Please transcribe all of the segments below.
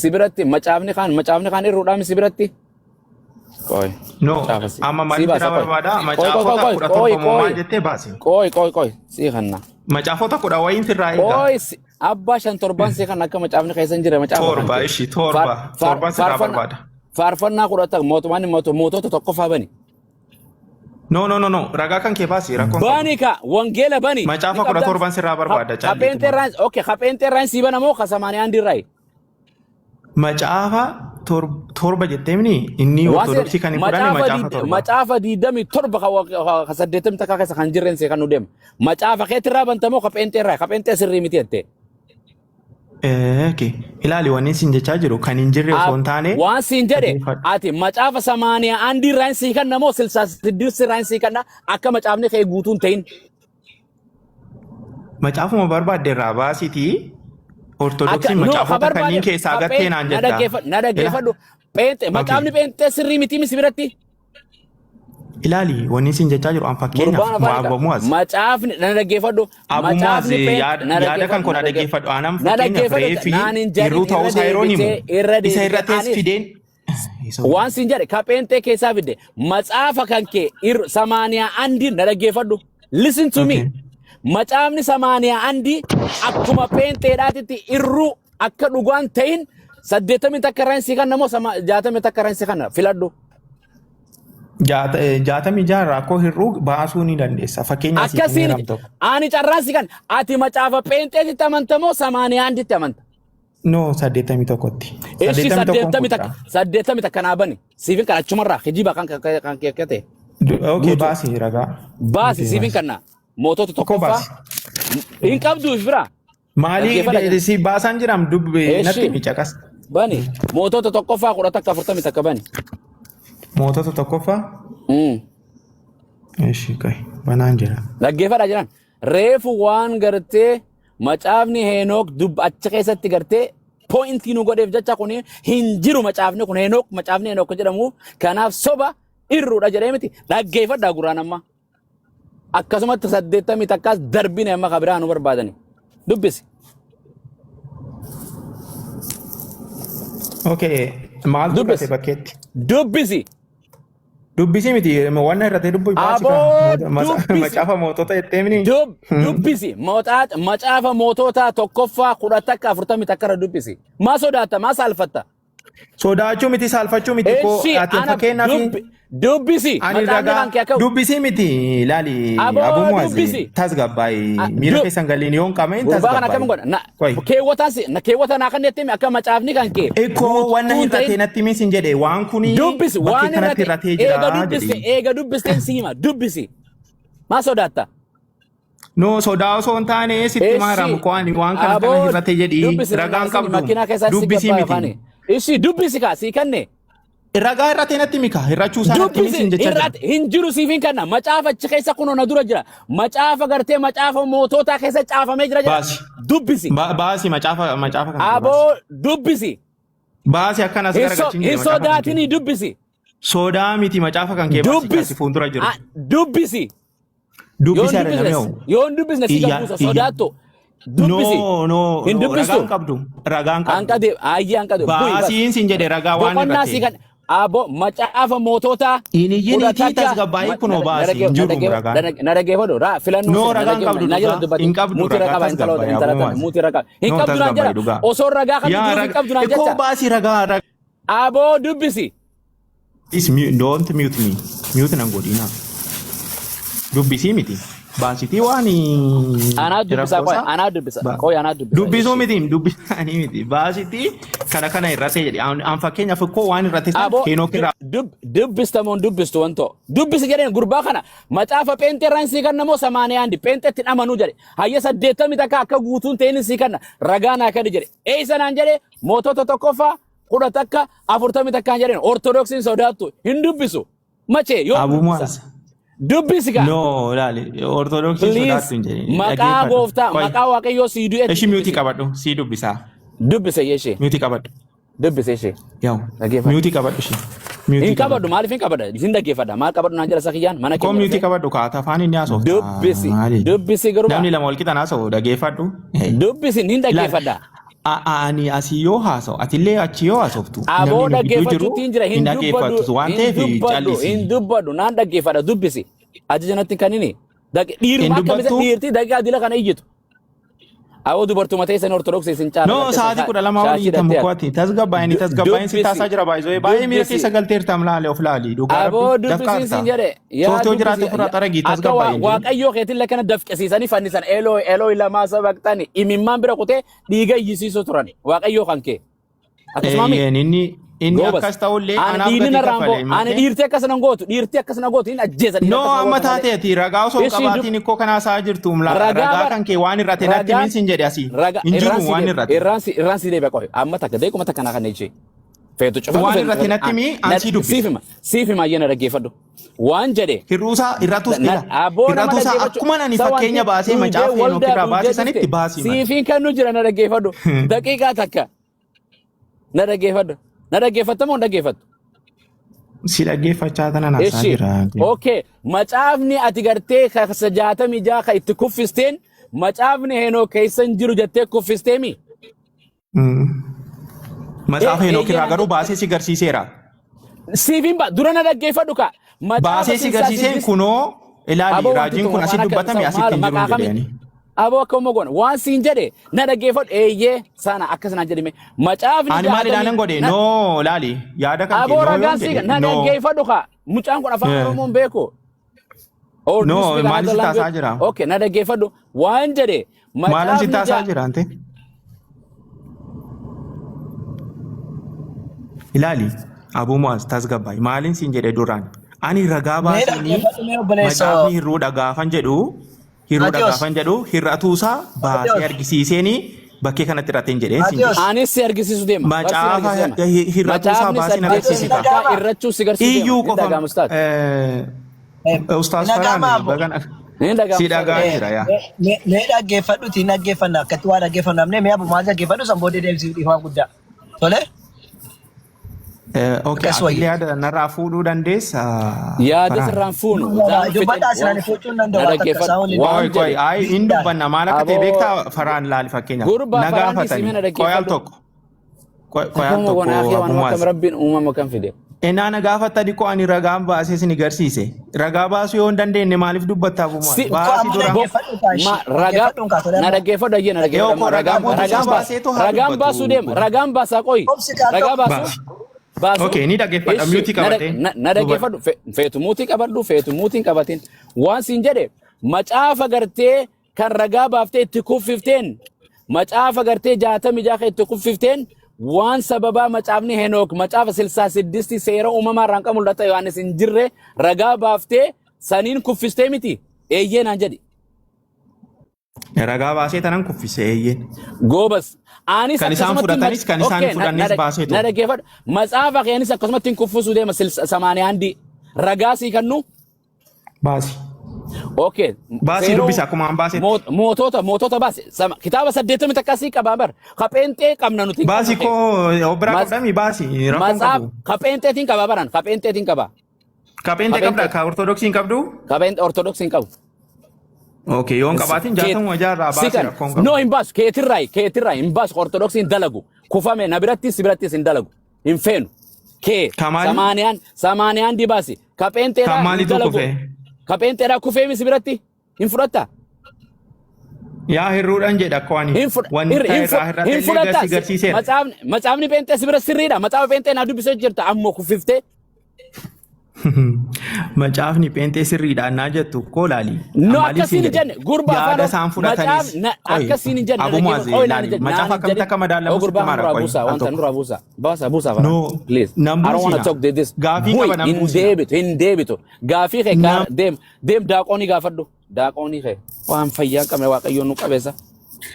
Si biratti macaafni kaan irruudhaan si biratti. Qoy. No, Macaafa si. amma Si maalitti baasa irraa qoy. barbaada? Qoy qoy Macaafota qoy kudha qoy torba moo maal qoy. jettee baasi? Qoy qoy qoy si kanna. Macaafota kudha wayiin irraa eega. Qoy abbaa shan torban si kan akka macaafni keessa hin jirre macaafa kan Torba kee. ishi torba torban sirraa barbaada. Faarfannaa 10 mootummaan mootota tokkoffaa bani. No, no, no, no, ragaa kan kee baasi, rakkoon qabu. Bani ka wangeela bani. Ni Macaafa kudha qabdan. torban sirraa barbaada Kapheenxee caalliituma. irraan okay, kapheenxee irraan sii bana moo ka samaanii andi irraa? Macaafa torba jetteemni inni Waan seen ortodoksii kan hin fudhanne macaafa macaafa torba. Macaafa 27 ka 81 keessa kan jirreen see kan nu deema. Macaafa keetirraa banta moo ka pheenxee irraa? Ka pheenxee sirrii miti jettee. Okay. Ilaali, wanni isin jechaa jiru kan hin jirre osoo hin taane Waan siin jedhe dhaggeeffadhu. ati macaafa samaaniyaa andii irraa sii kanna moo 66 irraa sii kanna akka macaafni kee guutuun ta'in? Macaafuma barbaadde irraa baasitii Akka ortodoksiin no ka macaafota barbaade kanneen keessaa ka gattee naan na jetta. dhaggeeffadhu na Ila dhaggeeffadhu pheenxee okay. macaafni pheenxee sirrii miti misi biratti. Ilaali, wanni isin jechaa jiru an fakkeenyaaf Gurbaan afaan Abu qaba. Muaz. Macaafni na dhaggeeffadhu. Abu Muaz Macaafni pheen yaada na yaada kan dhaggeeffadhu koo na na dhaggeeffadhu. dhaggeeffadhu. Anam Na fakkeenyaaf dhaggeeffadhu reefi naan hin jedhin hir'uu irra ta'uusaa yeroon himu deebitee irra isa deebitee irrattees anis fideen waan siin jedhe ka pheenxee keessaa fidde macaafa kan kee samaaniyaa andi na dhaggeeffadhu. Listen to me. Okay. Macaafni samaaniyaa andi akkuma pheenxeedhaatitti irruu akka dhugaan ta'in 81 irraan sii kanna moo 61 irraan sii kanna filadhu. 66 irraa koo hir'uu baasuu ni dandeessa. Fakkeenyaaf siif Akkasiin kenneeram tokko. ani carraan si kan ati macaafa pheenxeetitti amanta moo samaaniyaa anditti amanta? No, 81tti. Ishii 81n 80 takka fudhaa. 80 naa bani. Siifin kan achumarraa kijiba kan kee ta'e Okay, guutuu. baasi ragaa. Baasi Okay, siifin baasi. kanna mootota Koo tokkoffaa baasi. hin qabdu if bira. Maalii Dhaggeeffadha. si baasaan jiram dubbi natti Eshi mi caqas. bani mootota tokkoffaa 11 41 bani. Mootota tokkoffaa. Eshi qoy banaan jira. Dhaggeeffadha jiran. Reefu waan gartee macaafni Heenook dub achi keessatti gartee pointii nu godheef jecha kun hin jiru macaafni kun Heenook macaafni Heenook jedhamu kanaaf soba irruudha jedhee miti dhaggeeffadhaa gurraan amma. Akkasumatti 81s darbine amma ka biraa nu barbaadani. Dubbisi. Okay, maaltu Dubbisi. irratti bakkeetti? Dubbisi. Dubbisi miti wanna irratti dubbi baasi Aboo ka dubbisi. macaafa mootota jettee mini. Dubbisi. Macaafa moototaa tokkoffaa 11 41 irra dubbisi. Maa sodaatta? Maa saalfatta? Sodaachuu miti, saalfachuu miti koo Eshi ati ana fakkeenyaaf dubbisi. ani Macaafni ragaa kan kee akka dubbisii miti ilaali. Aboo Abu Muaz dubbisi. tasgabbaa'ii miira keessan galiin yoon qabeen Gurbaa kana akkamiin tasgabbaa'ii. godha? Na Qoy. keewwataan si na keewwata naa kan jettee akka macaafni kan kee Ikkoo wanna guutuu hin hir'atee ta'in natti himin sin jedhe waan kuni dubbisi bakkee waan kanatti irratti hir'atee eega jira dubbiste jedhi. eega dubbisteen si hima dubbisi. Maa sodaatta? No, sodaa osoo hin taane sitti Eessi maaramu koo ani waan kana kana aboo hir'ate jedhi dubbisi ragaan nanaasini qabdu makiinaa keessaa si dubbisii gabbaa miti. afaani. Ishi dubbisi kaa sii kanne. Ragaa hir'atee natti mika hir'achuu isaa natti himin Dubbisi sin jechaa jira. irratti hin jiru siif hin kanna macaafa achi keessa kunoo na dura jira macaafa gartee macaafa moototaa keessa caafamee jira jedha Baasi. dubbisi. Baasi macaafa kan kee baasi. Aboo dubbisi. Baasi akkanas Hin garagalchiin hin jedhe macaafa kan kee. sodaatinii dubbisi. Sodaa miti, macaafa kan kee baasi Dubbisi. kasi fuuldura jiru. Dubbisi. Yoo Dubbisi hin haadha namni dubbisne hoo. yoo hin dubbisne si Iyya gabbuusa iyya. sodaatto dubbisi. No, no, Hin no, dubbistu. ragaan qabdu ragaan qabdu. Hanqate ayyee hanqate bu'i bas. Baasiin sin jedhe ragaa waan Boqonnaa si irratti. kan abo macaafa moototaa Hin kudha iyyiniitii takka tasgabbaa'ii kunoo baasi hin jiru ragaan. na dhaggeeffadhu raa filannoo No, sin na ragaan qabdu na jala dhugaa. dubbatti Hin qabdu muutii ragaa ragaa intala tasgabbaa'ii intala Abu tana Muaz. muutii ragaa hin No, qabdu naan tasgabbaa'ii jala dhugaa. osoo ragaa qabdu Yaa jiruuf hin ragaa qabdu naan ikkoo jecha baasi ragaa ragaa. aboo dubbisi. Please mute, don't mute me. Mute nan godhina. Dubbisii miti. Baasitii waan Anaa dubbisa qoy rakkoosaa. anaa dubbisa qoy anaa dubbisa Dubbisuu ishi. miti dubbisanii miti. Baasitii kana kana irratti jedhe. An fakkeenyaaf ikkoo waan irratti san Aboo Henook irraa dubbista moo hin dubbistu wantoo dubbisi jedheen gurbaa kana macaafa pheenxee irraan sii kanna moo samaaniyaa andi pheenxeetti hin amanuu jedhe hayya 81 akka guutuun ta'in sii kanna ragaa naa kenni jedhe eessa naan jedhe mootota tokkoffaa 11 41 jedheen ortodoksiin sodaattu hin dubbisu machee yoo Abu dubbisa Muaz. dubbisi kaa No, laali. Ortodoksii please sodaattu hin jedhin. maqaa Dhaggeeffadhu. gooftaa Qoy. maqaa waaqayyoo sii du'etti Ishi mute dubbisi qabadhu. Sii dubbisaa. dubbise yeeshee Mute qabadhu. dubbise ishee Yaw. dhaggeeffadhu. Mute qabadhu ishee. Mute Hin qabadhu qabadhu. maaliif hin qabadha? Isin dhaggeeffadha. Maal qabadhu naan jedha sakiyyaan mana Koo keenya mute dhufee. qabadhu kaata afaan inni haasofta. Dubbisi Maali? dubbisi Namni garuma lama wal qixan haasa'u dhaggeeffadhu. Hey. dubbisi nin Ilaali. dhaggeeffadha. Ani asii yoo haasa'u atillee achi yoo haasoftu Aboo namni nu gidduu jiru dhaggeeffachuutti hin jira. hin Hin dubbadhu. dhaggeeffattu waan Hin ta'eef dubbadhu. callisi. Hin dubbadhu. Naan dhaggeeffadha. Dubbisi. Ajaja natti kanini. Hin Dhiiruma akka misa dubbattu? dhiirti daqiiqaa dila kana iyyitu. Aboo dubartuma ta'e sani ortodoksii isin caala. No, Gartee sa'aatii 12 olii shaashii hiitamu hidhattee kooti. Tasgabbaa'ini tasgabbaa'in si Dubbisi. taasaa jira baay'isoo. Baay'ee miira Dubbisi. keessa galteerta laale of laali. Dhugaa Aboo rabbi dubbisiin dafqaarta. siin jedhe. Yaa Sooftii yoo jiraate dubbisi. ofirraa xaragii Akka tasgabbaa'in. waaqayyoo keetillee kana dafqisiisanii fannisan eloo eloo lamaa sabaqxani imimmaan bira kutee dhiiga iyyisiisuu turan waaqayyoo kan kee. Akkasuma mi? Eeyyeen inni Goobas. akkas ta'ullee Ani anaaf dhiirri gatii narraan kaffale boo. Ani malee. dhiirtii akkas nan gootu. Dhiirtii akkas na gootu. Hin ajjeesa dhiira No, akkas na amma gootu malee. taateeti ragaa osoo hin Ishii qabaatiin ikkoo kanaa isaa jirtu Ragaa ragaa bar kan kee waan irrate natti ragaan himin sin jedhe asii. raga Hin irraan jiru si waan deebi irrate. irraan si deebi qofi amma takka deequma takka naa kan ishee. Feetu cufadhu Waan feetu irrate cufadhu. natti himi an sii dubbisa. Siif hima siif hima ayyana dhaggeeffadhu. Waan jedhe Hir'uusaa irratus ila. aboo nama Irratuusaa dhaggeeffachuu akkuma ani sa wanti fakkeenya baasee dhuydee macaafa Henook waldaa irraa baase dhuydee sanitti dhufte baasii mali. siifiin kan nu jira na dhaggeeffadhu. Daqiiqaa takka na dhaggeeffadhu. Na dhaggeeffatta moo hin dhaggeeffattu? Si dhaggeeffachaa tana naasaa Ishi. jira. Okay. Macaafni ati gartee kasa 66 ka itti kuffisteen macaafni Henook keessa hin jiru jettee kuffisteemi? Macaafa Henook Eeyyee irraa naan garuu jedhe. baasee si garsiiseera. Siifiin ba dura na dhaggeeffadhu ka. Macaafa Baasee si silsaa garsiiseen siddist kunoo ilaali aboo wanti raajiin tun kun waan asitti akka dubbatame maal asitti hin jiru maqaa kami jedheeni. aboo akka uuma goona waan siin jedhe na dhaggeeffadhu eeyyee sana akkas naan jedhime macaafni Ani maal jaatamii ilaalan godhe na noo laali yaada kan kee aboo noo yoon ragaan sii jedhe na noo dhaggeeffadhu ka mucaan kun afaan Oromoon beeku. Or do you noo speak maal another si taasaa language? jira Okay, na dhaggeeffadhu. Waan jedhe maalan si macaafni taasaa jaa jira ante ilaali abuu mu'aaz tasgabbaay maaliin siin jedhe duraan ani ragaa Mee baasiinii dhaggeeffadhu mee obboleessoo macaafni hir'uudha gaafan jedhu hir'uudha Maatiyos gaafan jedhu hir'atuusaa baasee Maatiyos argisiiseenii bakkee kanatti hir'ateen jedheen siin jedhe Maatiyos Anis si argisiisu deema. Bar si macaafa argisiisu deema. hir'atuusaa Macaafni baaseen Maatiyos agarsiisita saddeettamii takkaa dhaga'ama irrachuu si garsiisu deema. iyyuu Hin qofa dhaga'amu ustaad. ustaas hin Farhaan dhaga'ama abbo bagan Hin dhaga'amu si ustaad. dhagaa jira yaa Mee dhaggeeffadhuti hin dhaggeeffanna akkatti waa dhaggeeffannu namni mee abbo maal dhaggeeffadhu san booddee deebisiif dhiifama guddaa tole Okay, akkas atillee wayya yaada narraa fuudhuu dandeessa Yaada Farhaan. sirraan fuunu. Isaan fixeen dubbadhaa waan sinaan fuuchuu hin na danda'u waan takka dhaggeeffadhu. isaa waliin Waan Qoy qoy jedhe ay hin dubbanna maal akka ta'e aboo beektaa Farhaan laali fakkeenyaaf gurbaa na Farhaan dhiisimee gaafatani na qoy al dhaggeeffadhu. tokko qoy qoy al Akkuma tokko goona akhi waan Abu akkam Muaz. rabbiin uumama kan fide. Enaa na gaafatani koo ani ragaan baasee isin garsiise ragaa baasuu yoo hin dandeenye maaliif dubbatta Abu Muaz Si Ko baasii amma dura bo dhaggeeffadhu kaa ma ishii ragaa dhaggeeffadhuun kaa tole na amma dhaggeeffadhu ayyee na yoo dhaggeeffadhu koo amma ragaa ragaan guutuu isaa ragaan baas baaseetu haa ragaan dubbatu baasuu deema kun ragaan baasaa qoyi obsi kaa ragaa tokko baasuu baasi. baasuu Okay ni dhaggeeffadha ishi miyuutii na qabatee na na dubbadhu. dhaggeeffadhu feetu muutii qabadhu feetu muutiin qabatin waan siin jedhe macaafa gartee kan ragaa baaftee itti kuffifteen macaafa gartee 66 itti kuffifteen waan sababaa macaafni Henook macaafa 66 seera uumamaa irraan kan mul'ata Yohaannis hin jirre ragaa baaftee saniin kuffistee miti eeyyee naan jedhi. Ragaa baasee tanan kuffise eeyyeen. Goobas. Anis Kan isaan akkasumatti fudhatanis kan isaan okay, hin fudhannes baaseetu. na dhaggeeffadhu. Macaafa keenis akkasumatti hin kuffisuu deema samaaniyaa handi. Ragaa sii kennu. Baasi. Okay. Baasii Seera dubbisa akkuma an baasetti. mootota mootota baase. Kitaaba 80 sii qabaa bar. Kapheenxee qabna nuti hin Baasii qabnu kee. koo of biraa qabdami baasii rakkoon Matsaaf qabu. kapheenxeetiin qaba baran kapheenxeetiin qaba. Kapheenxee qabda Kapheenxee ka ortodoksii hin qabdu? kapheenxee ortodoksii hin qabu. Okay yoon qabaatin 66 irraa baasii Sikan rakkoon no qabu. hin baasu keetirraayi keetirraayi hin baasu ortodoksiin hin dalagu kufame na birattis si birattis hin dalagu hin feenu kee Kamaali? samaaniyaan samaaniyaan di baasi Kan kapheenxeedhaa hin maalitu dalagu kufee? kapheenxeedhaa kufeemi si biratti hin fudhatta Yaa hirruudhaan jedha akka waan hin fudha wanta hin irraa hir'ate hin illee fudhatta garsi garsiiseera. macaafni macaafni pheenxee si bira sirriidha macaafa pheenxee naa dubbisee jirta ammoo kufiftee Macaafni pheenxee sirriidhaan naa jettu koo laali. No Maaliif siin akkasiin hin jedhe? jenne gurbaa Yaada afaan isaan fudhatanis macaaf na qoy akkasiin hin jenne Abu dhaggeeffadhu Muaz qoy naan hin laali. jenne naan Macaafa hin akkamitti jedhin akka oo madaalamu sitti gurbaa mara nurraa qoy buusaa al wanta tokko. nurraa buusaa baasa buusaa faraan No please nan I don't want to buusina. talk to this Gaafii bu'i qaba nan hin buusina. deebitu hin deebitu gaafii kee Nan deem deem daaqoonii gaafadhu daaqoonii kee waan fayyaa hin qabne waaqayyoon nu qabeessa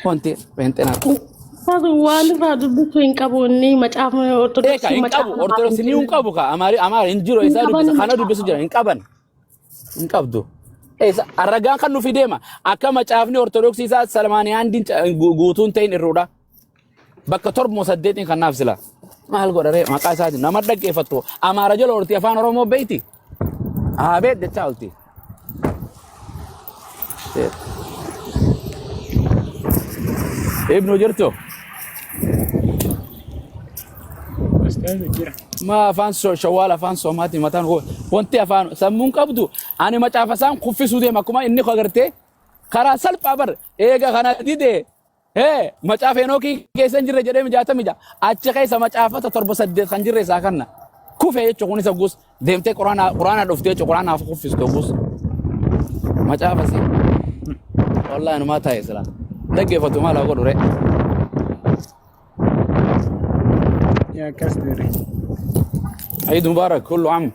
wanti pheenxeenaa Ustaaz waan irraa dubbisu hin qabu inni macaafni Eeka ortodoksii hin macaafa qabu namaaf hin ortodoksii ni hin kennan. qabu ka amaari amaari hin jiru Hin isaa qaban dubbisa kana macaafa. dubbisu jira hin qaban hin qabdu. Eessa ragaan kan nufi deema akka macaafni ortodoksii isaa salmaanii handiin guutuun ta'in irruudha. Bakka torba saddeetiin kan naaf sila. Maal godha ree maqaa isaatiin nama dhaggeeffattu amaara jala olti afaan oromoo beeyti. Haa beet jechaa olti. Ibnu jirtu. Ustaaza jira. Ma afaan shawaal afaan soomaati mataan wanti afaan sammuun qabdu ani macaafa isaan kuffisuu deema akkuma inni ko agartee karaa salphaa bar eega kana dide hee macaafa Henookii keessa hin jirre jedhee 66 achi keessa macaafata 7 8 kan jirre isaa kanna kufe jechuun kunis hoggus deemtee quraana dhuftee jechuun quraanaaf kuffistu hoggus macaafa si wallahi numaa taa'e sila dhaggeeffatu maal haa godhu ree. Yaa akkas ture. عيد مبارك كل عام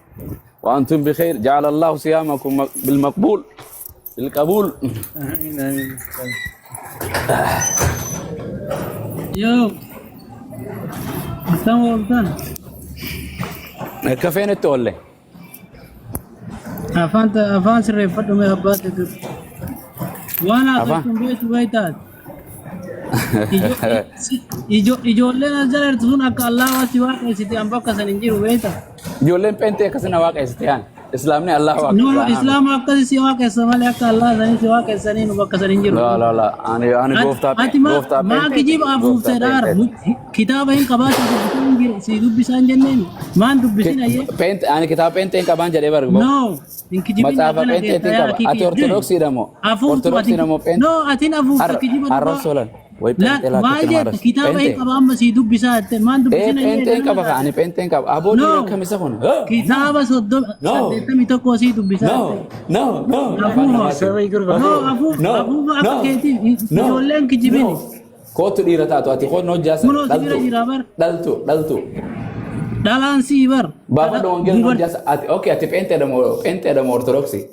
وأنتم بخير جعل الله صيامكم بالمقبول بالقبول. Amiin amiin. Ustaaza. Yoo, akkam ooltan? كفين التولي Afaan afaan sirreeffadhu mee abbaa teetu. Waan أفا haasoftuun beektu beektaat. Ijoolleen as jala jirtu sun akka Allaahaa si waaqessite an bakka san hin jiru beekta. Ijoolleen pheenxee akkasina waaqessite yaan islaamni Allah No, waaqessa anaa miti. Islaama akkasi si waaqessa malee akka Allah sanii si waaqessanii nu bakka san hin jiru. La la la ani ani Ati gooftaa ati maa gooftaa maa pheenxeeti kijiba gooftaa afuuftee dhaara pheenxeeti. kitaaba hin qabaatu dubbisaa hin jiru si dubbisaa hin jenneen maan dubbisin ayyee. Pheenxee ani kitaaba pheenxee hin qabaan jedhee bargu. No, hin kijibin Macaafa akkana pheenxeetiin geessa yaa qaba. Ati kiki. ortodoksiidha moo? Afuuftu ati. Ortodoksiidha moo pheenxee? No, atin afuufta kijiba dhugaa. Arrabsoo lan. Way La pheenxee laa maal akkatti nama jette arrabsa. kitaaba hin Pheenxee. qaba amma sii dubbisaa jette maan Ee dubbisin ayyee pheenxeen ganama qaba ka taate. ani pheenxeen qaba. Aboo No, dhiira akkam isa kun? kitaaba No 81 sii dubbisaa no jette. no no afaan Afuufa. namaatiin. Sabay gurba. No, afuufa No afuufa akka no keetii no ijoolleen no. kijibini. Kootu dhiira taatu ati kootu hojjaa sana Kunoo si bira dhaltu jira bar. dhaltu dhaltu. Dhalaan sii bar. Baafadha wangeela Dubar. hojjaa ati okay ati pheenxeedha moo pheenxeedha moo ortodoksii?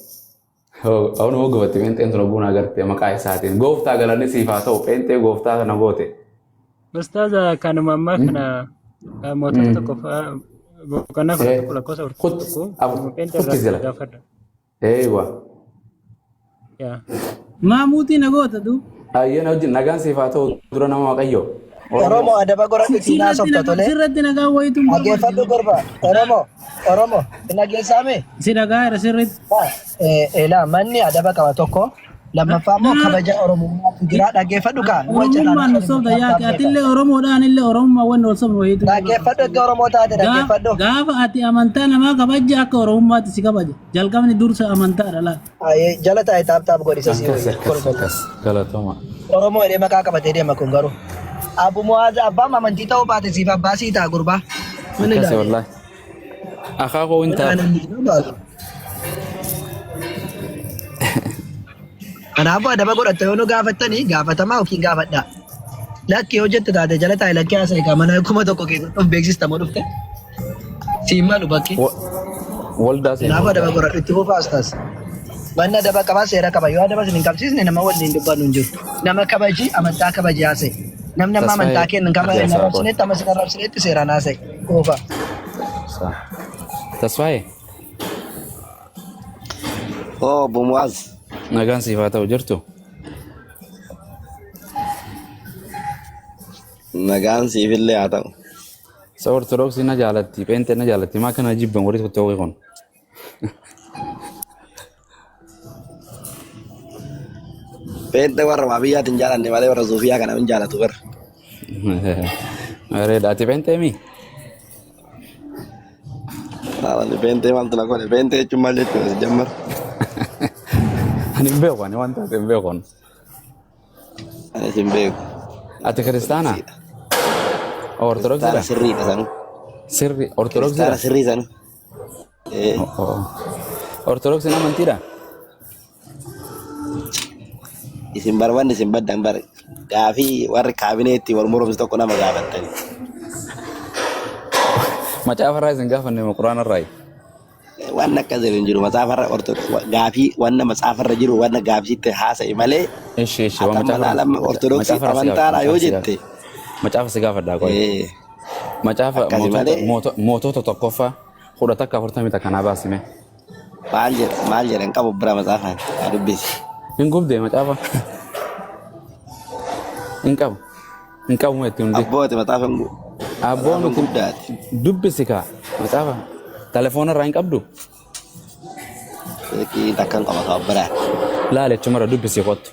Awun hoo gubatti pheenxeen sun oguu agarte maqaa isaatiin gooftaa galanni siif haa ta'u pheenxee gooftaa kana goote. Ustaaza kanuma ammaa kana mootota tokko boqonnaa 11 lakkoofsa 41 kanuma pheenxee Kutti irraa jala. gaafadha. Eeywa. Yaa. Maamuutii na goota du. Ayyana wajjin nagaan siif haa ta'u dura nama Waaqayyo. Oromoo Oromoo. adaba godhadhu ittiin Sirratti haasofta nagaa tolee. sirratti nagaa wayitu hin Dhaggeeffadhu barbaadu. gorba. Oromoo Oromoo hin dhageessaame? Si dhagaa jira sirriitti. Elaa manni adaba qaba tokko. Lammaffaa immoo kabaja Oromummaatu jira. Dhaggeeffadhu kaa. Nu wajjin Oromummaan nu sobda yaake atillee Oromoodhaan illee Oromummaa wanni ol sobnu wayitu hin Dhaggeeffadhu barbaadu. erga Oromoo taate dhaggeeffadhu. Gaafa ati amantaa namaa kabaja akka Oromummaatti si kabaja. Jalqabni dursa amantaadha laal. Jala taa'e taap taap godhisa si Akkas wayya. akkas Kolkola. akkas galatooma. Oromoo jedhee maqaa qabatee deema kun garuu. Abu Mu'aaz abbaan amantii ta'uu baate siif abbaa sii ta'a gurbaa. Min Akkas ilaali. wallahi. Akaakoo wintaaf. Kanaafuu adaba godhatte yoo nu gaafattanii gaafatamaa yookiin gaafadhaa. Lakki yoo jette taate jala taa'e lakki haasa'e kaa mana 1000 keessatti of beeksista moo dhufte? Siin malu bakki. Waldaa seen Kanaafuu adaba waldaa. godhadhu itti fufaas taas. Manni adaba qabaa seera qaba. Yoo adaba isin hin qabsiisne nama waliin dubbannu hin jiru. Nama kabaji amantaa kabaji haasa'e. Namni amma amantaa Tasfaayee kee hin ati haasaa koo. arrabsinetti amma sin arrabsinetti seeraan haasa'e. Qofa. Tasfaayee Oh, obbo Mu'aaz. nagaan siif haa ta'u jirtu. Nagaan siifillee haa ta'u. Isa ortodoksii na jaalatti pheenxee na jaalatti maa kana jibban warri tokko kun. Pheenxee warra waa biyyaatiin jaalanne malee warra suufiyaa kana hin jaalatu bara. Bareeda ati pheenxee mii? Ani pheenxee maaltu na godhe? Pheenxee jechuun maal jechuudha si jammar? Ani hin beeku ani waan taate hin beeku. Ani hin beeku. Ati kiristaanaa? Ortodoksiidha. Kiristaana Ortodoksiidha? sirriidha sanu. Sirri Kiristaana ortodoksiidha? sirrii sanu. Ee, Ortodoksiin amantiidha? isin barbaanne isin baddan bara. Gaafii warri kaabineetti wal moromsu tokko nama gaafattani. Macaafa irraa isin gaafanne moo quraana irraa? Waan akkas hin jiru matsaafarra gaafii wanna matsaafarra jiru wanna gaafisitti haasa'e malee Ishi ishi waan ati amma macaafa laalama ortodoksii macaafa irraa si amantaadha gaafadha yoo macaafa si jette gaafadha macaafa si gaafadhaa qoy. ee, Macaafa akkasi mootota malee mootota tokkoffaa 11 41 naa baasime. maal jedha maal jedha hin qabu bira matsaafaan haa dubbisi. Hin gubdee macaafa. Hin qabu. Hin qabu itti hundi. Abbooti matsaafa hin Abboo matsaafa nuti guddaati. dubbisi kaa macaafa telefoona irraa hin qabdu. Silkii takka hin qaba qaba biraa. Laali achumarra dubbisi kottu.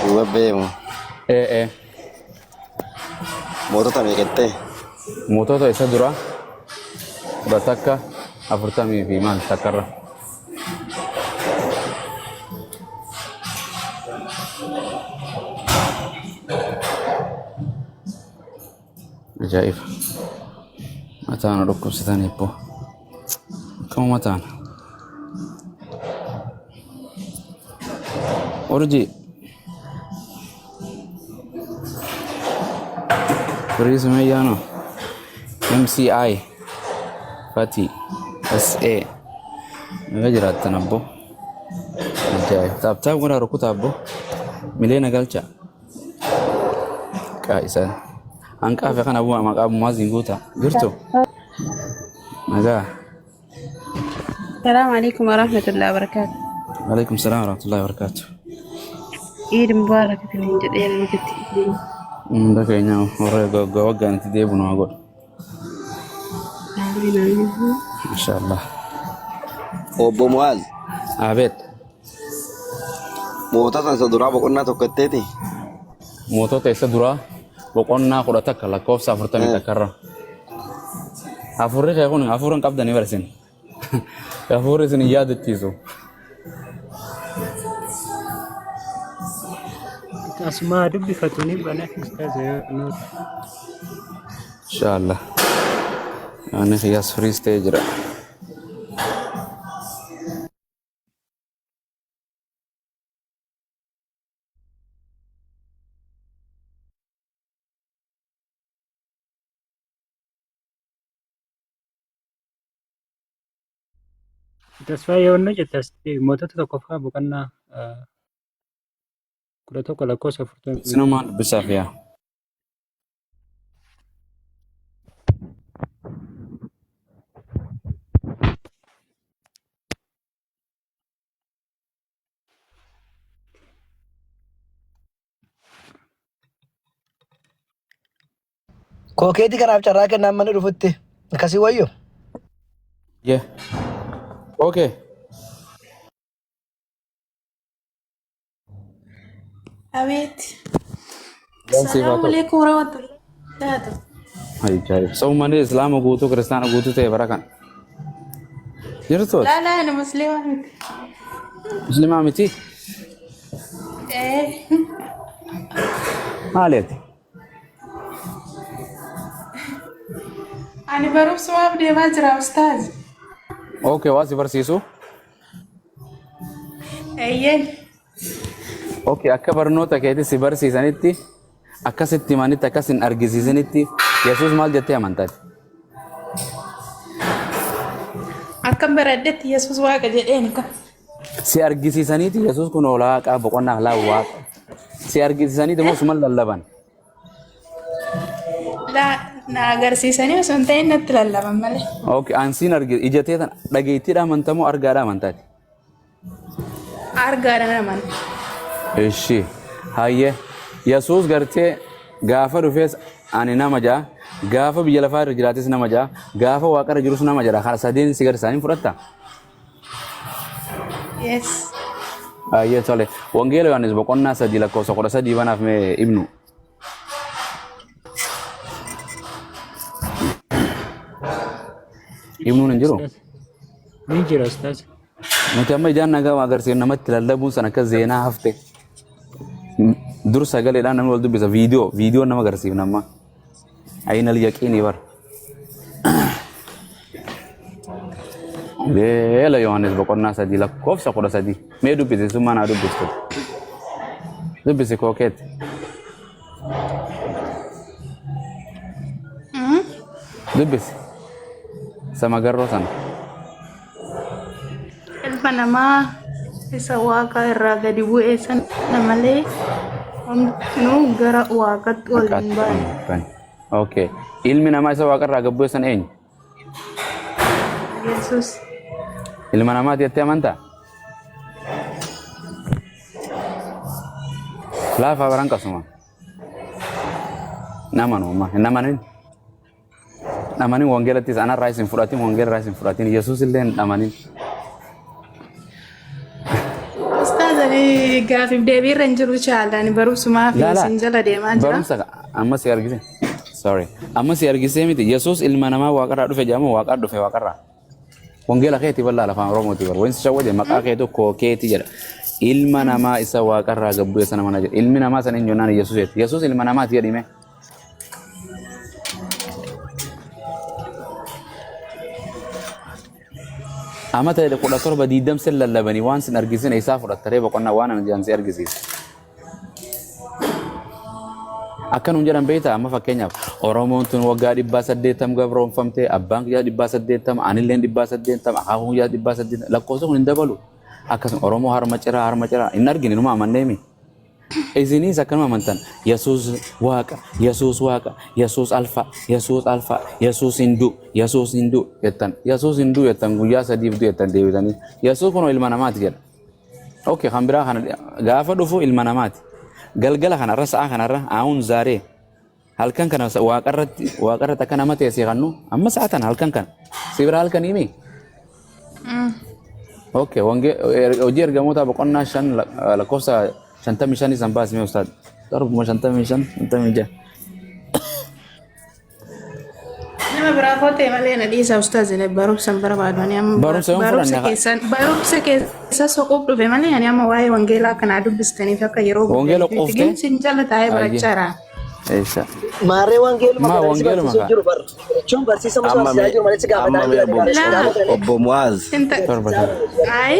Duuba beemu. Ee ee. Mootota meeqattee? Mootota isa dura 11 40 fi maal takkarra. Ajaa'iba. Mataan nu dhukkubsatan hibboo. Akkama mataan. Urjii. Firii Sumayyaanoo. MCI. Fati. SA. Naga jiraattan abboo. Ajaa'iba. Taaptaap godhaa rukutaa abboo. Mileena galcha. Qaa isaa. Hanqaafe kana bu'aa maqaa Muwaaziin guutaa. Jirtu? Nagaa. السلام عليكم ورحمة الله وبركاته. Alaikum salaam warahmatullahi wabarakatuh. عيد مبارك isiniin jedheera nuti. Hunda keenya warra waggaa waggaan itti deebinu haa godhu. Amiin amiin. Masha Allah. Obbo Mu'aaz Abeet. mootota isa duraa boqonnaa tokkotteeti. Mootota isa duraa boqonnaa 11 lakkoofsa 41 irra. Hafuurri kee kun hafuura hin qabdanii bara isin. Hafuurri isin hin yaadachiisu. Asuma dubbifatu ni bana ustaaza yoo nuti. Insha Allah. Ani kiyyaas firiis ta'ee jira. Tasfaa yoo nu jette asitti mootota tokkoffaa boqonnaa 11 lakkoofsa 40. Sinumaan dubbisaaf yaa. Kookeetii kanaaf carraa kennaan mana dhufutti. Akkasii wayyo. Yeah. Okay. Abeet. Nagaan siif haa Salaamu ta'u. alaikum warahmatullahi wabarakatuh. Ajaa'ib. Sabuma islaama guutuu kiristaana guutuu ta'e bara kana. Jirtu ati? Laa laa ani musliima miti. Muslimaa miti? Eh. Maali ati? Ani barumsumaaf deemaa jira ustaaz. Okay, waa si barsiisu? Eeyyeen. Okay, akka barnoota keetti si barsiisanitti, akka sitti himanitti, akka sin argisiisanitti, Yesuus maal jettee amantaati? Akkan baradhetti Yesuus waaqa jedheen ka. Si argisiisaniiti Yesuus kun hoolaa waaqaa boqonnaa laa waaqa. Si argisiisaniiti moo suma lallaban? Laa na agarsiisanii osoo hin ta'in natti lallaban malee. Okay, an siin argi ija tee tana dhageettiidha amantamoo argaadha amantaati? Argaadhaan amana. Ishi hayyee Yesuus gartee gaafa dhufees ani nama ja'a gaafa biyya lafaa irra jiraates nama ja'a gaafa waaqa irra jirus nama jedha kana sadeen si garsiisanii fudhatta. Yes. Hayyee tole Wangeela Yohaannis boqonnaa 3 lakkoofsa 13 banaaf mee ibnu. Ibnuun hin jiru. Ni jira ustaaz. Nuti amma ijaan nagaa waa agarsiifnu namatti lallabuun sana akka zeenaa hafte. Dur sagaleedhaan namni wal dubbisa viidiyoo viidiyoo nama agarsiifna amma. Aynal yaqiinii bara. Wangeela Yohaannis boqonnaa 3 lakkoofsa 13 mee dubbisi summaa naa dubbistu. Dubbisi kookeetti. Dubbisi. Samagarroo sana. Ilma namaa isa waaqa irraa gadi bu'e sana malee homtinuu gara waaqatti ol hin baane. Okay. Ilmi namaa isa waaqarraa gad bu'e sana eenyu? Yesuus. Ilma namaati jettee amantaa? Laafaa baran qasuma. Namanu amma hin amanin. Amanin wangeelattis anarraa isin fudhatin wangeelarraa isin fudhatin Yesuus illee hin amanin. Ustaaz ani gaafiif deebii irra hin jiru chaala ani barumsumaa fi Laalaa isin jala deemaa jira. barumsa amma si argise. Sorry. Amma si argisee miti. Yesuus ilma namaa waaqarraa dhufe jedhama waaqarraa dhufe waaqarraa. Wangeela keetii bal'aa afaan Oromooti bara. Wanti shawwade maqaa kee tokko keetii jedha. Ilma namaa isa waaqarraa gad bu'e sana mana jedha. Ilmi namaa sana eenyu jennaan Yesuus jedhe. Yesuus ilma namaati jedhime. Amata 17 20 sin lallabanii waan sin argisin isaa fudhattaree boqonnaa waan ana jedhan si argisiisa. Akka nuun jedhan beektaa amma fakkeenyaaf Oromoon tun waggaa 880 gabroonfamte abbaan kiyyaa 880 anilleen 880 akaakuun kiyyaa 880 lakkoofsa kun hin dabalu. Akkasuma Oromoo harma ciraa harma ciraa hin argine numa amanneemi. Isinis akkanuma amantan Yesuus Waaqa Yesuus Waaqa Yesuus Alfa Yesuus Alfa Yesuus hin du'u Yesuus hin du'u jettan Yesuus hin du'u jettan guyyaa sadiif du'u jettan deebitanii Yesuus kunoo ilma namaati jedha. Okay, kan biraa kana gaafa dhufu ilma namaati. Galgala kanarra sa'a kanarra aawun zaaree halkan kana waaqarratti waaqarratti akka nama ta'e si kannu amma sa'a tana halkan kana si bira halkan himi. Okay, wange hojii ergamoota boqonnaa 5 lakkoofsa 55 san baasime ustaad. Darbuma 55 56. Nama biraa koo ta'e malee na dhiisa ustaaz jedhe barumsa hin barbaadu. Ani amma Barumsa yoon barumsa fudhanne keessan barumsa keessa soquuf dhufe malee ani amma waa'ee wangeelaa kanaa dubbistaniif akka yeroo Wangeela guddataniif quuftee? gin sin jala taa'ee Ayyee. barachaa jira. Eessa? Maarree wangeeluma Maa kana si wangeeluma barsiisuu kaa? jiru bar. Jechuun barsiisa musaa Amma barsiisaa mee jiru malee si amma gaafataa mee jira obbo barsiisa Laa gaafatanii. obbo Mu'aaz inta Torba shan. ayi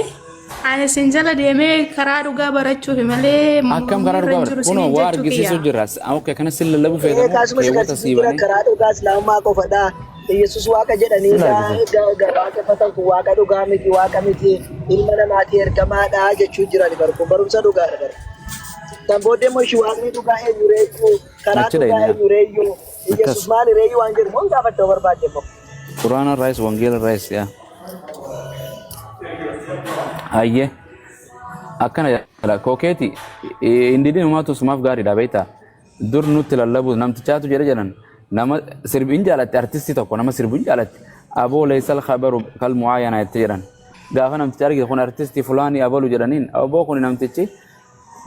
ani sin jala deemee karaa dhugaa barachuuf malee Akkam mormii karaa irra dhugaa hin bara. jiru Kunoo sinin waa jechuu argisiisuu kiyya. jira. Okay, kana sin lallabuu Ee feetamu kaasuma si keewwata barsiisuu sii jira banee. karaa dhugaa islaamummaa qofadha. Yesus waaqa jedhanii Sin argisiisa. waaqeffatan kun waaqa dhugaa miti waaqa miti ilma namaati ergamaadha jechuu jiran bar kun barumsa dhugaadha bar. Kan booddee immoo ishii waaqni dhugaa eenyu reeyyuu karaa Achi dhugaa dhayna. eenyu reeyyuu Yesus Akkas. maali reeyyuu waan jedhu moo gaafatte barbaadde immoo. Quraana irraayis wangeela irraayis yaa. Hayyee. Akkana jedha kookeeti hin didin humaatu sumaaf gaariidha beektaa. Dur nutti lallabu namtichaatu jedhe jedhan nama sirbi hin jaalatti artistii tokko nama sirbu hin jaalatti aboo leessal khabaru kal mu'aayana jette jedhan. Gaafa namticha argite kun artistii fulaanii abalu jedhaniin aboo kun namtichi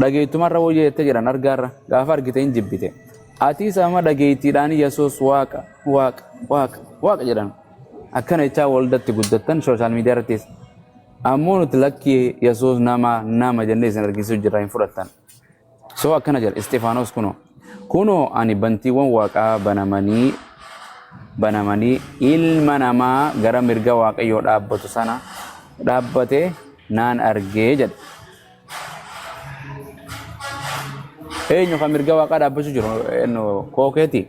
dhageettumarra wayya jette jedhan argaarra gaafa argite hin jibbite. Atiis amma dhageettiidhaan Yesuus waaqa waaqa waaqa waaqa jedhan. Akkana jechaa waldatti guddattan sooshaal miidiyaa irrattis. Ammoo nuti lakkii Yesuus nama nama jennee isin argisiisuu jirra hin fudhattan. So akkana jedha Isxifaanos kunoo. Kunoo ani bantiiwwan waaqaa banamanii banamanii ilma namaa gara mirga Waaqayyoo dhaabbatu sana dhaabbate naan argee jedhe. Eenyu kan mirga waaqaa dhaabbachuu jiru? Eenyu kookeeti?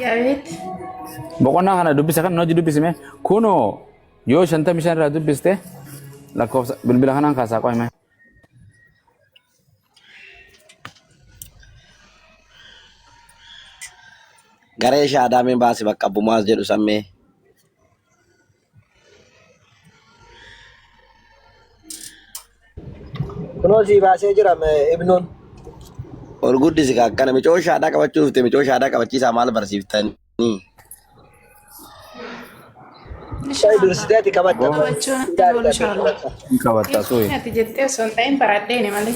Yaabeet. Boqonnaa kana dubbisa kan hojii dubbisime kunoo yoo 55 irraa dubbiste lakkoofsa bilbila kanaan kaasaa qo'ime. Garee shaadaameen baase bakka obbo Mu'aaz jedhu sammee. Kunoo sii baasee jira ibnuun. Ol guddisi ka akkana micoo shaadaa qabachuu dhufte micoo shaadaa qabachiisaa maal barsiiftanii? Sai dursitee ati qabatta. Qabachuu natti oolu inshallah. Hin qabatta suuyi. Ati jettee osoo hin ta'in baradheeni malee.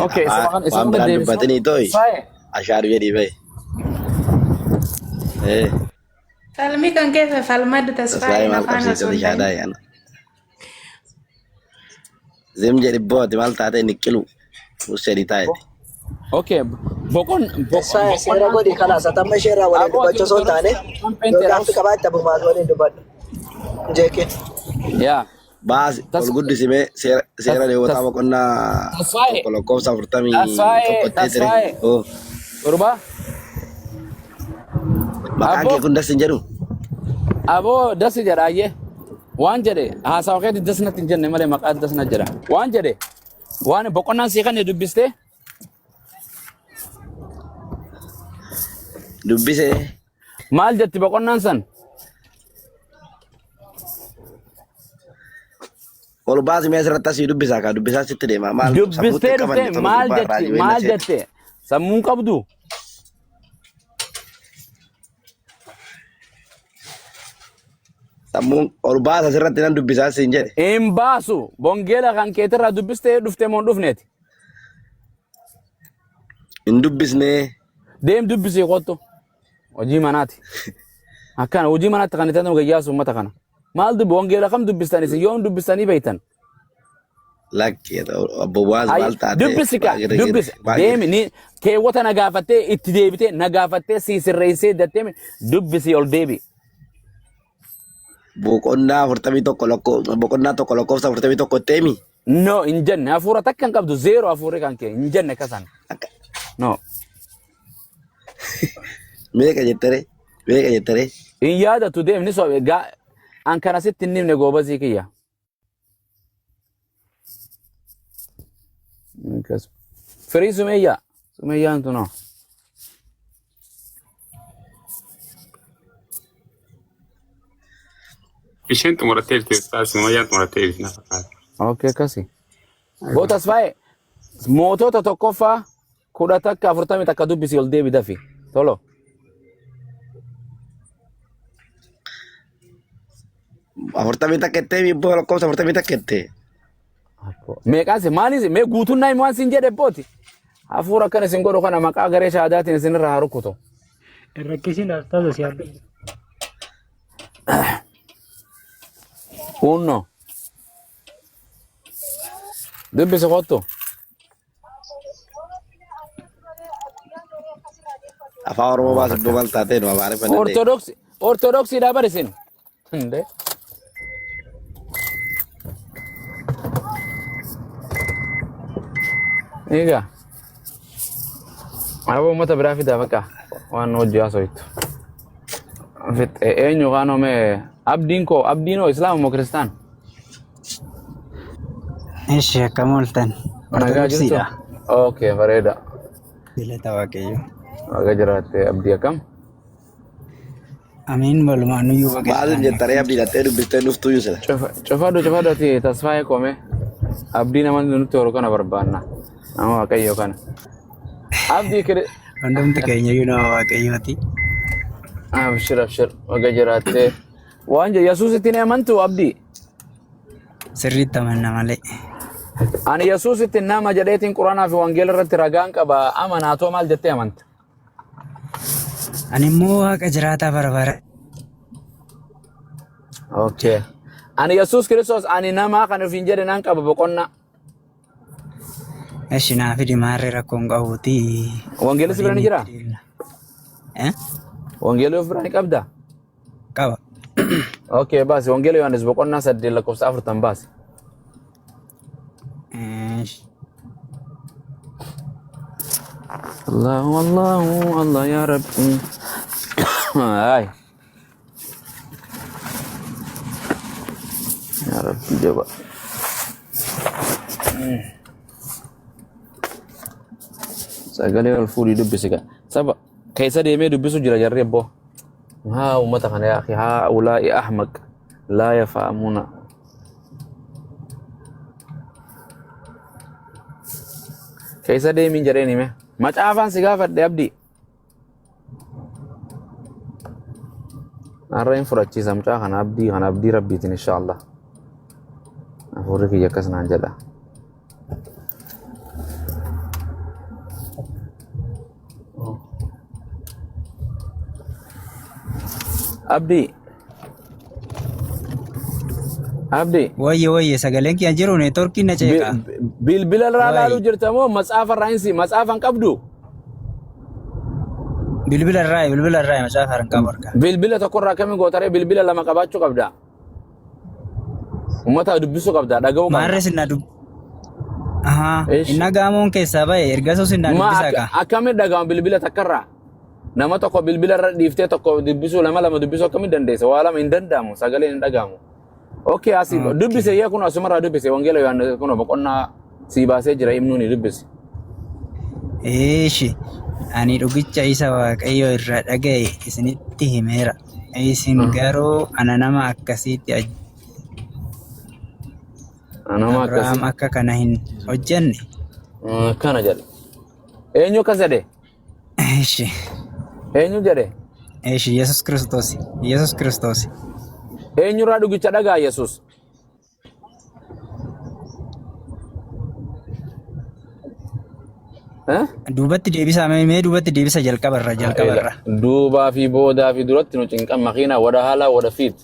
Okay, isuma kan Waan isuma biraan deebisuma. dubbatinii tooyi. Faye. Ashaadhu jedhii bahe. Eh, Falmii kan keessa falmaddu tasfaayee tasfaayeen maal afaan osoo qabsiifte hin ta'in. shaadaa yaana. Zim jedhi booti maal taate niqqilu. Ussee taa'eeti. Okay, boqon Tasfaayee seera boqonnaan godhi kalaas atamma ishee irraa waliin Aboo ati dubbachuu osoo hin taane Ortodoksii yoo gaaffii qabaatte abumaas waliin dubbadhu. Jeeqin. Yaa. Baasi Tas ol guddisimee seera seera tas Leewwotaa tas boqonnaa Tasfaayee 1 lakkoofsa 41 Tasfaayee ttee ture. Tasfaayee Oh, Torba maqaan aboo kee kun das hin jedhu. aboo dasi jedha ayyee waan jedhe haasawa keetti das natti hin jenne malee maqaa das na jedha waan jedhe waan boqonnaan sii kan dubbistee Dubbisee maal jetti boqonnaan san ol baasi mee asirratti asii dubbisaa kaa dubbisaa sitti deema maal sammuutti dubbistee hin qabanne dhuftee tolu maal gubbaa irraa jetti jireenya maal seeti. jette sammuun qabdu Sammuun ol baasa sirratti nan dubbisaa siin jedhe. Hin baasu. Wangeela kan keetirraa dubbistee dhuftee moo hin dhufneeti? Hin dubbisnee. Deem dubbisii kottu. Hojii manaati. Akkana hojii manaatti kan itti gayyaasu uummata kana. Maal dubbi wangeela kam dubbistan isin yoom dubbistanii beektan? Lakki obbo Bu'aaz Ay, maal taate? dubbisi ka dubbisi deemi ni keewwata na gaafattee itti deebitee na gaafattee sii sirreessee dattee dubbisi ol deebi. Boqonnaa 41 boqonnaa 1 lakkoofsa 41 itti himi. No hin jenne hafuura takka hin qabdu zeero hafuurri kan kee hin jenne akkasan. Akka No meeqa jettere? Meeqa jettere? hin yaadatu deemni so gaa an kana sitti hin himne goobazii kiyya. Akkas. Firii sumeeyyaa sumeeyyaan tunoo. Isheen xumurattee jirti ustaaz Sumayyaan xumurattee jirti na fakkaata. Okay akkasi. Boo tasfaa'e mootota tokkoffaa 11 41 dubbisi ol deebi dafi. Tolo. 41 itti himi ibboo lakkoofsa 41 itti. Meeqaan si maaliin si mee guutuun naa waan siin jedhe booti. Hafuura akkana isin godhu kana maqaa garee shahaadaatiin isinirra haa rukutu. Hin rakkisin ustaaza si arga. Unno. Dubbisi kottu. Afaan Oromoo baas iddoo maal taatee nu afaan dandeenya. Ortodoksi ortodoksiidhaa bar isin. Hundee. Egaa. Aboo uummata biraa fidaa bakka waan hojii haasoytu. Fixe eenyu kaan home abdiin koo abdiin hoo islaama moo kiristaan? Eshi akkam ooltan? Nagaa jirtu? Ortodoksiidha. Okay bareeda. Galata Waaqayyo. Baga jiraatte abdii akkam? Amiin walumaan iyyuu baga Maal jiraanne. jettaree abdii dhattee dubbistee dhuftuu iyyuu sila. Cufadhu cufadhu ati tasfaa'ee koome abdii nama nutti horu kana barbaanna. Nama waaqayyo kana. Abdii kiri Hundumti keenya iyyuu nama Waaqayyooti. abshir abshir baga jiraatte. Waan jedhu Yesuusitti ni amantu abdii. Sirriitti amanna malee. Ani Yesuusitti nama jedheetiin Quraanaa fi Wangeela irratti ragaan qaba amanaatoo maal jettee amanta? Ani immoo Waaqa jiraataa bara bara. Okay. Ani Yesuus Kiristoos ani namaa kan ofiin jedhe nan qaba boqonnaa. Eshi naa fidi maarree rakkoo hin qabuuti. Wangeelli si bira ni Waliin jiraa? itti deemna. Eh? Wangeelli of bira ni qabdaa? Qaba. Okay, baasi. Wangeela Yohaannis boqonnaa 8 lakkoofsa 40 baasi. Eshi. Allahu Allahu Allah ya Rabbi. Ay. Ya Rabbi jaba. Sagalee ol fuudhii dubbisi ka. Saba keessa deemee dubbisu jira jarri abboo. Haa uummata kana yaa akhi haa ulaa'i ahmaq laa yafahamuna. Keessa deemiin jedheen hime. Macaafaan si gaafadhe abdii. Har'a hin fudhachiisa mucaa kana abdii kana abdii rabbiitiin inshaallah. Hafuurri kiyya akkas naan jedha. Abdii. Abdii. Wayye wayye sagaleen kiyya jiru neetworkiin na ceeqa. Bilbila irraa laaluu Wayi. jirta moo matsaafa irraa hin si matsaafa hin qabdu? Bilbila irraa macaafa hin qabu harkaa. Bilbila tokko irraa akkamiin gootaree bilbila lama qabaachuu qabda. Uummata dubbisuu qabda dhaga'uu qabda. Maarree sinna dub. Ahaa. Ish. Inna gaamoon keessaa bahe ergasuu sinna Ma dubbisaa kaa. akkamiin dhaga'ama bilbila takkarraa? Nama tokko bilbila irra dhiiftee tokko dubbisuu lama lama dubbisuu akkamiin dandeessa? Waa lama hin danda'amu sagaleen hin dhaga'amu. Okay asii dubbise yaa kun asumarraa dubbise wangeela Yohaannis kun boqonnaa sii baasee jira himnuu ni dubbise. Eeshi ani dhugicha isa Waaqayyo irraa dhaga'e isinitti himeera. Isin garuu ana nama akkasiitti Nama akkasii. Abrahaam akka kana hin hojjenne. Akkana jedhe. Eenyu akkas jedhe? Eeshi. Eenyu jedhe? Eeshi Yesus Kiristoos. Yesus Kiristoos. Eenyurraa dhugicha dhagaa Yesuus? Eh? Duubatti deebisaa mee mee duubatti deebisa jalqabarra jalqabarra. Duubaa fi boodaa fi duratti nu cinqan makiinaa wada haalaa wada fiit.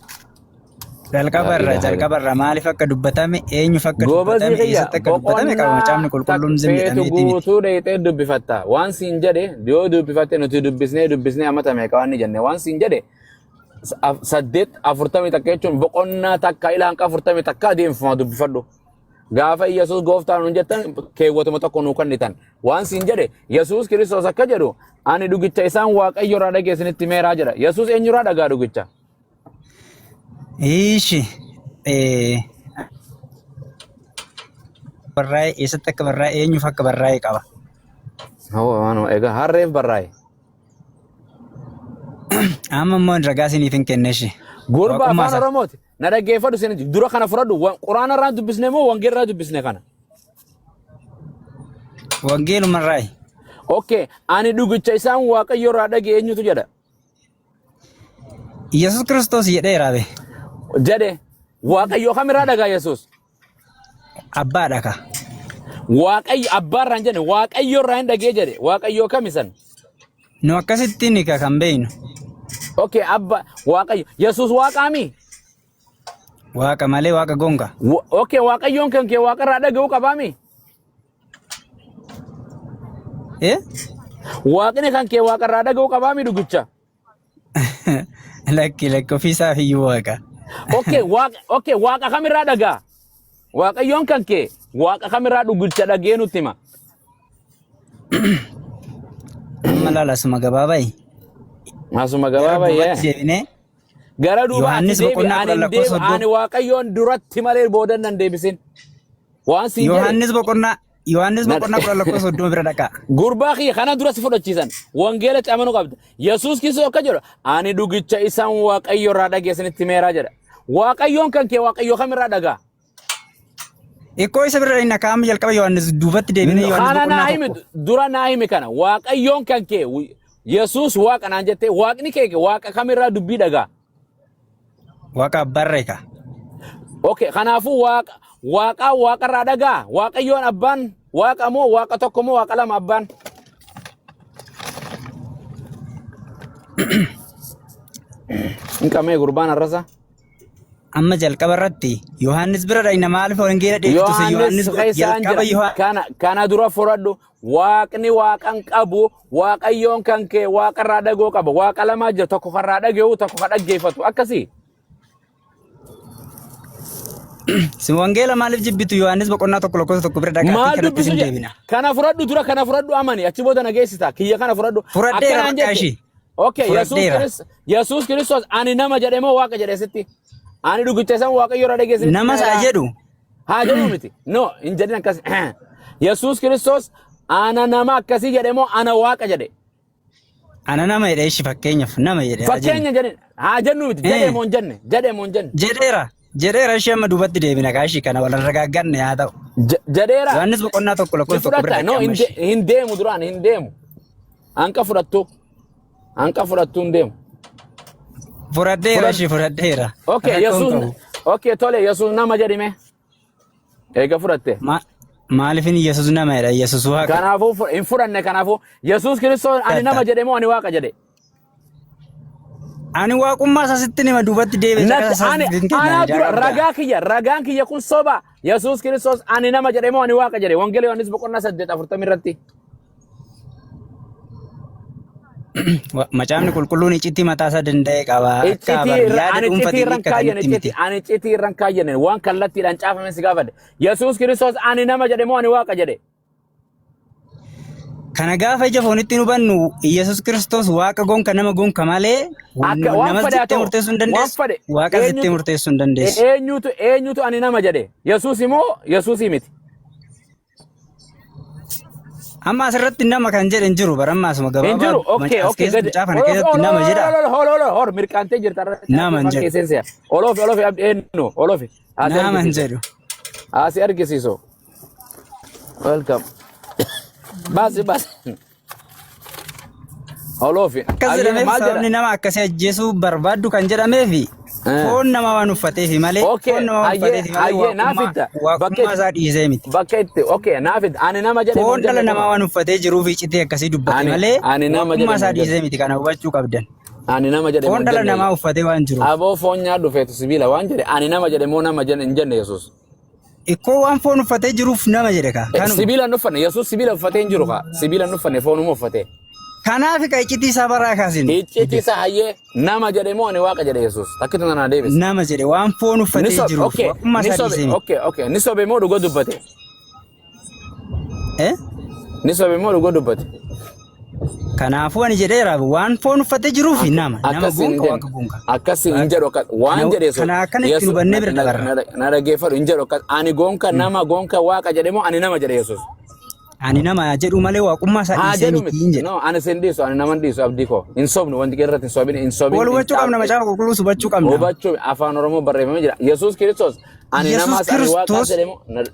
Laa Jalqabarra ilaaha illa. jalqabarra maaliif akka dubbatame eenyuuf akka Goobazii dubbatame kiyya eessatti akka dubbatame qaba boqonnaa macaafni qulqulluun zim feetu jedhameeti miti. guutuu dheeyxee dubbifatta. Waan siin jedhe yoo dubbifatte nuti dubbisnee dubbisnee amata meeqa waan ni jenne waan siin jedhe 8:41 jechuun boqonnaa takka ilaa hanqa 41 adeemfama dubbifadhu. Gaafa Yesuus gooftaa nuun jettan keewwatuma tokko nuu kennitan. Waan siin jedhe Yesuus Kiristoos akka jedhu ani dhugicha isaan Waaqayyo irraa dhageessinitti meeraa jedha. Yesuus eenyurraa dhagaa dhugicha? Ishi barraa'e eessatti akka barraa'e eenyuuf akka barraa'e qaba. Hawwa waanuma egaa harreef barraa'e. Amma immoo ragaa isiniif hin kenne ishee. Gurba Waaqummaa afaan isaa. Oromooti. Na dhaggeeffadhu isin dura kana fudhadhu. Quraana irraa dubbisne moo wangeela irraa dubbisne kana? Wangeeluma irraayi. Okay, ani dhugicha isaan Waaqayyo irraa dhagee eenyutu jedha? Yesuus Kiristoos jedheera be. Jedhe Waaqayyo kamirraa dhagaa Yesuus? Abbaadha ka. Waaqayyo abbaa irraa hin jenne Waaqayyo irraa hin dhagee jedhe Waaqayyo kami san? Nu akkasittiin ka kan beeynu. Okay, abba Waaqayyo Yesuus waaqaami? Waaqa malee waaqa gonka. Okay, Waaqayyoon kan kee waaqa irraa dhaga'uu qabaami? Eh? Waaqni kan kee waaqa irraa dhaga'uu qabaami dhugicha? Lakki lakki ofiisaaf iyyuu waaqa. Okay, waaqa okay, waaqa kamirraa dhagaa? Waaqayyoon kan kee waaqa kamirraa dhugicha dhagee nutti hima. Amma laala asuma gabaabayi. Asuma Gara gabaabaa duubatti yee. deebinee Gara duuba ati Yohaannis deebi boqonnaa ani 10 hin lakkoofsa deebi ani 30. Waaqayyoon duratti malee booda nan deebisin. Waan siin jedhe Yohaannis boqonnaa Yohaannis na boqonnaa 10 lakkoofsa 30 bira dhaqaa. Gurbaa kiyya kana dura si fudhachiisan. Wangeela amanuu qabda. Yesuus Kiristoos akka jedhu ani dhugicha isaan Waaqayyo irraa dhageessanitti meeraa jedha. Waaqayyoon kan kee Waaqayyo kamirraa dhagaa? Ikkoo isa bira inni kaa'ama jalqaba Yohaannis duubatti deebinee Yohaannis Kana naa boqonnaa himi 1. dura naa himi kana Waaqayyoon kan kee Yesuus Waaqa naan jettee Waaqni kee Waaqa kamirraa dubbii dhagaa. Waaqa abbaarra ka. Okay, kanaafuu Waaqa Waaqaa Waaqarraa dhagaa Waaqayyoon abbaan Waaqa moo Waaqa tokko moo Waaqa lama abbaan? Hin qabee gurbaan har'asa. Amma jalqaba irratti Yohaannis bira dhaqna maaliif wangeela dheektu se Yohaannis Yohaannis keessaan jalqaba jira. Yohaannis Kana dura fudhadhu. Waaqni waaqan qabu, waaqayyoon kan kee waaqarraa dhagoo qaba. Waaqa lamaa jira, tokko karraa dhaga'u, tokko kan dhaggeeffatu. Akkasii. Si wangeela maaliif jibbitu Yohaannis boqonnaa 1 lakkoofsa 1 bira dhaqaatii Maal kanatti dubbisu sin jedhe? deebina. Kana fudhadhu dura kana fudhadhu amani. Achi booda na geessita. Kiyya kana fudhadhu. Fudhadheera Akkanaan bakka jette. ishii. Okay, Yesuus Fudhadheera. Kiristoos Yesuus Kiristoos ani nama jedhe moo waaqa jedhe sitti? Ani dhugicha isan waaqayyo irraa dhageessinitti Nama isaa meeraa? jedhu Haa jedhu miti. No, hin jedhin akkas. Yesuus Kiristoos ana nama akkasii jedhe moo ana waaqa jedhe? ana nama jedhe ishi fakkeenyaaf nama jedhe haa jennu. Fakkeenya jedhin. Haa jennu miti. Jedhe Eh. moo hin jenne? Jedhe moo hin jenne? Jedheera jedheera ishee amma duubatti deebina kaa ishii kana wal ragaagganne haa ta'u. Jedheera. Yohaannis boqonnaa 1 Ni lakkoofsa 1 bira fudhatta. No, dhaqee hin amma ishee. hin deemu duraan hin deemu. Hanqa fudhattu. Hanqa fudhattu hin deemu. Fudhadheera Fudhadhu. ishee fudhadheera. Okay, Rakkoon Yesuus qabu. okay tole Yesuus nama jedhime. Eega fudhatte. Maaliifin Yesuus nama jedha Yesuus waaqa. Kanaafuu hin fudhanne kanaafuu Yesuus Kiristoos ani nama jedhe moo ani waaqa jedhe? Ani waaqummaa isaa sitti nima duubatti deebi'e caqasa Natti isaa ani sitti hin kenna anaa ijaa dura qabda. ragaa kiyya ragaan kiyya kun soba Yesuus Kiristoos ani nama jedhe moo ani waaqa jedhe Wangeela Yohaannis boqonnaa 8:40 irratti. Macaafni qulqulluun iccitii mataa isaa danda'e qaba. Akka Iccitii irra yaada ani iccitii dhuunfatiin irra hin kaayyane hiikkatanitti miti. iccitii ani iccitii irra hin kaayyane waan kallattiidhaan caafame si gaafadhe. Yesuus Kiristoos ani nama jedhe moo ani waaqa jedhe? Kana gaafa ija foonitti hubannu Yesuus Kiristoos waaqa gonka nama gonka malee Akka waan namas fedhe haa jettee ta'u murteessuu hin waan dandeessu, fedhe waaqas jettee eenyutu murteessuu hin dandeessu. eenyutu eenyutu ani nama jedhe Yesuus immoo Yesuusii miti. Amma asirratti nama kan jedhe hin jiru bara amma asuma Hin gabaabaa jiru. Okay, as okay, keessa gadi. mucaa kana Olof, keessatti ol, nama ol, jedha. ol, ol, ol, ol, ol, mirqaantee jirta irratti Nama hin afaan jedhu. keesseen si'a. Olof, olof, abdi eenyu, olof. Asi Nama hin argisiiso. jedhu. Asi argisiiso. Welcome. Baasi, baasi. Olof. Akkas Ayyee jedhameef maal jedha? sababni nama akkasii ajjeesuu barbaaddu kan jedhameefi Foon nama waan uffateefi malee Okay, foon nama waan hayyee uffateefi malee hayyee naaf waaqummaa idda. Bakka waaqummaa isaa dhiisee miti. Bakka itti okay naaf idda. Ani nama jedhe moo Foon hin dhala jenne namaa kuma? waan uffatee jiruuf iccitii akkasii dubbate Ani malee ani nama waaqummaa jedhe moo isaa hin jenne? dhiisee miti kana hubachuu qabdan. Ani nama jedhe moo Foon hin dhala jenne? namaa uffatee waan jiruuf. Aboo foon nyaadhu feetu sibiila waan jedhe ani nama jedhe moo nama jenne hin jenne Yesuus. Ikkoo waan foon uffatee jiruuf nama jedhe kaa kanuma. Sibiila hin uffanne Yesuus sibiila uffatee hin jiru kaa sibiila hin uffanne foonuma uffate. Kanaaf ka iccitii isaa baraa kaasin. Iccitii isaa hayyee nama jedhe moo ani waaqa jedhe Yesuus takkitu nana deebise. Nama jedhe waan foon Ni uffatee sobe jiruuf okay waaqummaa ni isaa sobe dhiisee miti. okay okay ni sobe moo dhuga dubbate. Eh? Ni sobe moo dhuga dubbate. Kanaafuu ani jedheera waan foon uffatee jiruuf nama nama Akkas hin gonka jenne waaqa gonka. akkas hin jedhu akkas waan Kana jedhe Yesuus kana akkana ittiin Yesuus hubannee bira dabarra. na dhaggeeffadhu hin jedhu akkas ani gonka nama gonka waaqa jedhe moo ani nama jedhe Yesuus. Ani nama jedhu malee waaqummaa isaa Haa dhiisee jedhu miti miti. hin jedhe. No, ani sin dhiisu, ani nama hin dhiisu abdii koo. Hin sobnu wanti kee irratti hin sobin, hin sobin. Wal Hin hubachuu qabna macaafa qulqulluus hubachuu qabna. Hubachuu afaan Oromoo barreeffamee jira. Yesuus Kiristoos ani Yesuus namaas ani waaqaas Kiristoos jedhe moo na